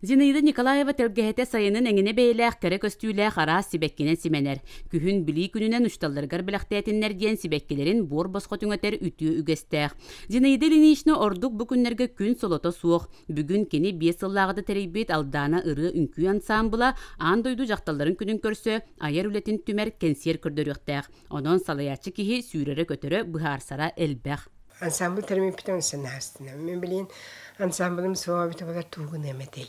Зинаида Николаева тэлгэһэтэ сайынын эҥинэ бэйэлээх кэрэ көстүүлээх араас сибэккинэн симэнэр. Күһүн Билии күнүнэн учууталларыгар бэлэхтээтиннэр диэн сибэккилэрин буор босхо түҥэтэр үтүө үгэстээх. Зинаида Ильинична ордук бу күннэргэ күн солото суох. Бүгүн кини биэс сыллааҕыта тэрийбит Алдаана ырыа-үҥкүү ансаамбыла аан дойду дьахталларын күнүн көрсө айар үлэтин түмэр кэнсиэр көрдөрүөхтээх. Онон салайааччы киһи сүүрэрэ-көтөрө, быһаарсара элбэх. Ансамбль тэрмиппитин санаастынам. Мин билигин ансамблым суоҕа эбитэ буоллар тугу гыныам этэй?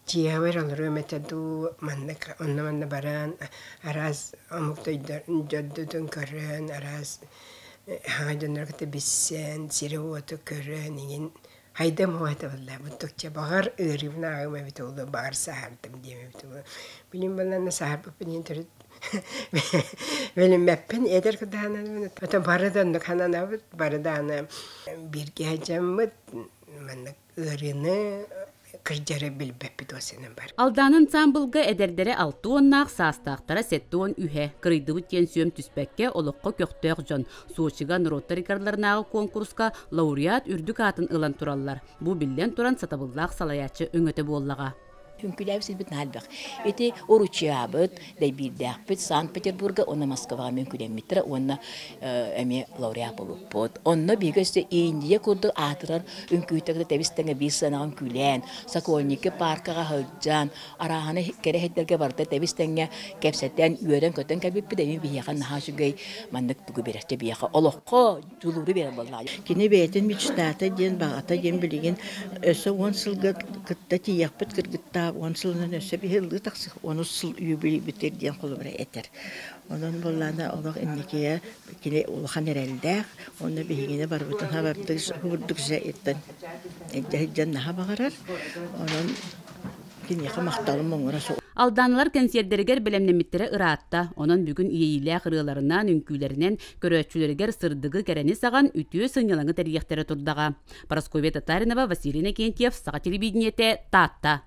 Дьиэбэр олоруом этэ дуу, маннык онно-манна баран араас омук дойдутун көрөн, араас хаҥа дьоннору кытта билсэн, сири-уоту көрөн иҥин хайдам уһа этэ буолла. Буттукча баҕар ыарыыбын ааҕыам эбитэ буолуо, баҕар сааһырдым диэм эбитэ буолуо. Билигин баллаана сааһырбыппын иһин төрүт Билиммэппин эдэр кытаананабын ото бары да оннук сананабыт бары даҕаны бииргэ сылдьаммыт маннык ыарыыны кырдьары билбэппит уосанан бар. Алдан ансаамбылга эдэрдэрэ алта уоннаах, саастаахтара сэттэ уон үһэ. Кырыйдыбыт диэн сүөм түспэккэ, олоххо көхтөөх дьон. Сочига норуоттар икарларынааҕы куонкуруска лауреат үрдүк аатын ылан тураллар. Бу биллэн туран сатабыллаах салайааччы өҥөтө буоллаҕа. Үҥкүүлээбит сирбит наһаа элбэх. Ити Уручьябыт, Дэйбиирдээхпит, Санкт-Петербурга уонна Москваҕа үҥкүүлэммиттэрэ уонна эмиэ лауреат буолбуппут. Онно биһиги өссө Индия курдук аатырар үҥкүүтэ тэбис-тэҥэ биир сыанаҕа үҥкүүлээн, Сокольники паркаҕа сылдьан, арааһаны кэрэ сирдэргэ барыта тэбис-тэҥҥэ кэпсэтэн, үөрэн-көтөн кэлбиппит эмиэ биһиэхэ наһаа үчүгэй маннык тугу биэрэр биһиэхэ олоххо дьулууру биэрэр буоллаҕа. Кини бэйэтин мечтата диэн баҕата диэн билигин өссө уон сылга кытта тиийиэхпит кыргыттаах уон сылынан өссө биһи ыллыы тахсых онус сыл юбилейбитигэр диэн холобура этэр. Онон буоллаана олох инникигэ кини улахан эрэллээх уонна биһигини барыбытын хабардык бурдук же иттэн илдьэ наһаа баҕарар. Онон киниэхэ махталым оҥоро суох. Алданалар кэнсиэрдэригэр бэлэмнэммиттэрэ ыраатта. Онон бүгүн иэйиилээх ырыаларынан, үҥкүүлэринэн көрөөччүлэригэр сырдыгы, кэрэни саҕан үтүө сынньалаҥы тэрийиэхтэрэ турдаҕа. Парасковья Татаринова, Василий Иннокентьев, Саха телевидениетэ, Таатта.